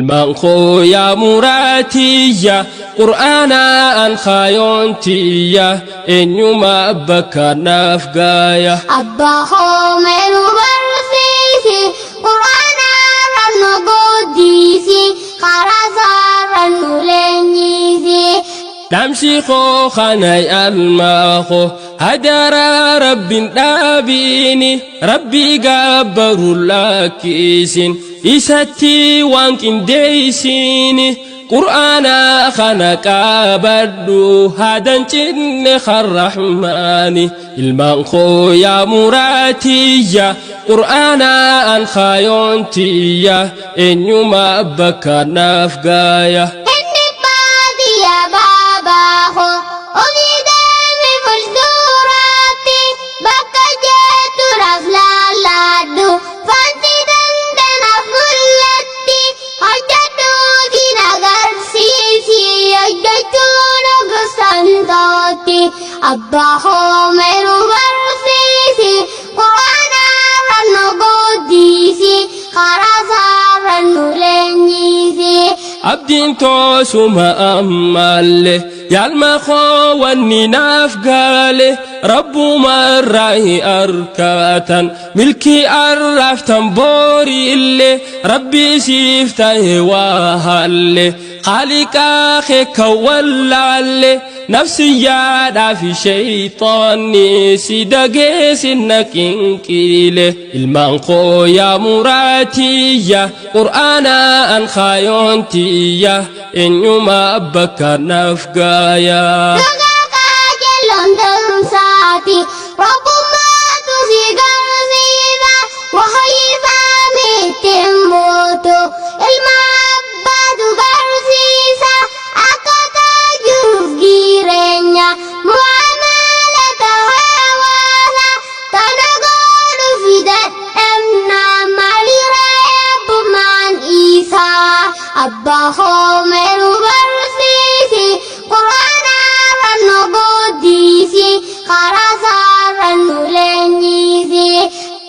Ilmaan koo yaa muraatiyya, qur'aanaan kaayoontiyya, eenyuma bakka naaf gaaya. Abbaa koo mee nu barsiisi, qur'aanarra nu guddisi, karaa isaarra nu leenjisi. Dhaamsi koo kana almaa koo, hadaraa rabbiin dhaabiini, rabbii gabbaru lakkisin, isatti waan qindeessini. Qur'aana kana qabadhu, haadan cinne karrahmaani. Ilmaan koo yaa muraatiyya, qur'aanaan kaayoontiyya, eenyuma bakka naaf gaaya. Inni baadiyyaa baabaa koo, ofii deemi fuulduraatti, bakka jettu naaf laallaadhu, fanti dandanaaf mul'atti, hojjedhuufi na agarsiisi, hojjechuun gosantooti. Abbaa koo mee nu barsiisi, qur'aanarra nu guddisi, karaa isaarra nu leenjisi. Abdiin toosuma ammallee, yaalma koo wanni naaf gaale, rabbuma irraa arkatan milkii arraaftan boori illee, rabbii siif ta'e waa haalle, haaliqaa kee kan wallaalle, nafsiyyaadhaa fi sheeyxaanni si dageessin qinqiile. Ilmaan koo yaa muraatiyya, qur'aanaan kaayoontiyya, eenyuma bakka naaf gaaya. Dhugaa qajeeloon ta'umsaati, rabbummaatu si garsiisa, wahayisaa miti mootu, ilma abbaatu barsiisa, akkaataa jiruuf jireenya, mu'amalata hawaasa, tana godhuuf dadhabna maalirra eebbumaan isaa. Abbaa koo mee nu barsiisi, qur'aanarra nu guddisi, karaa isaarra nu leenjisi.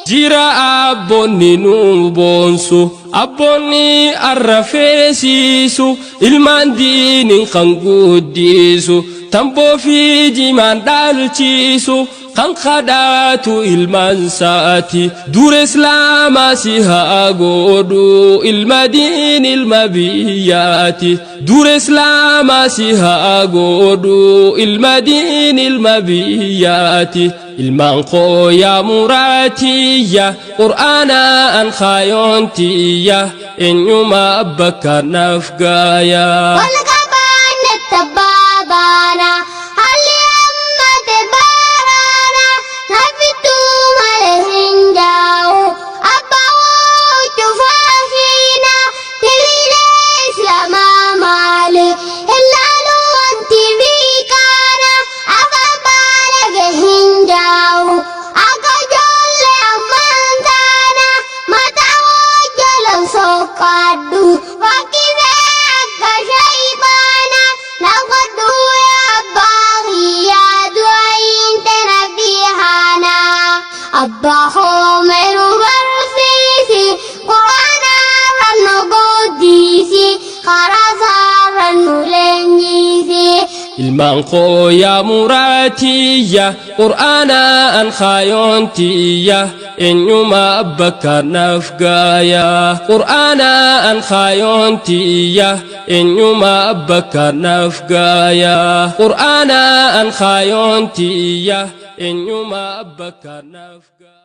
Jira abboonni nu boonsu, abboonni arrafeesiisu, ilmaan diiniin kan guddisu, tamboo fi jimaan dhaalchisu, kan kadhaatu ilmaan saati. Dura islaamaa si haa godhu, ilma diin ilma biyyaati. Dura islaamaa si haa godhu, ilma diin ilma biyyaati. Ilmaan koo yaa muraatiyya, qur'aanaan kaayoontiyya, eenyuma bakka naaf gaaya. Wal qabaanne tabbaa baana, haalli ammate baaraana, nafittuu malee hin jaa'u, abbaa woo cufaa hiina, tiviilee islaamaa maali, ilaalu wanti biikaana, afaan baalage hin jaa'u, akka ijoollee ammaan taana, mataa woo jalan soqqaadhu, fakkisee akka shayxaana, naqadhu abbaa kiyyaa du'aayin tana bihaana. Abbaa koo mee nu barsiisi, qur'aanarra nu guddisi, karaa isaarra nu leenjisi. Ilmaan koo yaa muraatiyya, qur'aanaan kaayoontiyya, eenyuma bakka naaf gaaya. Qur'aanaan kaayoontiyya, eenyuma bakka naaf gaaya. Qur'aanaan kaayoontiyya, eenyuma bakka naaf gaaya.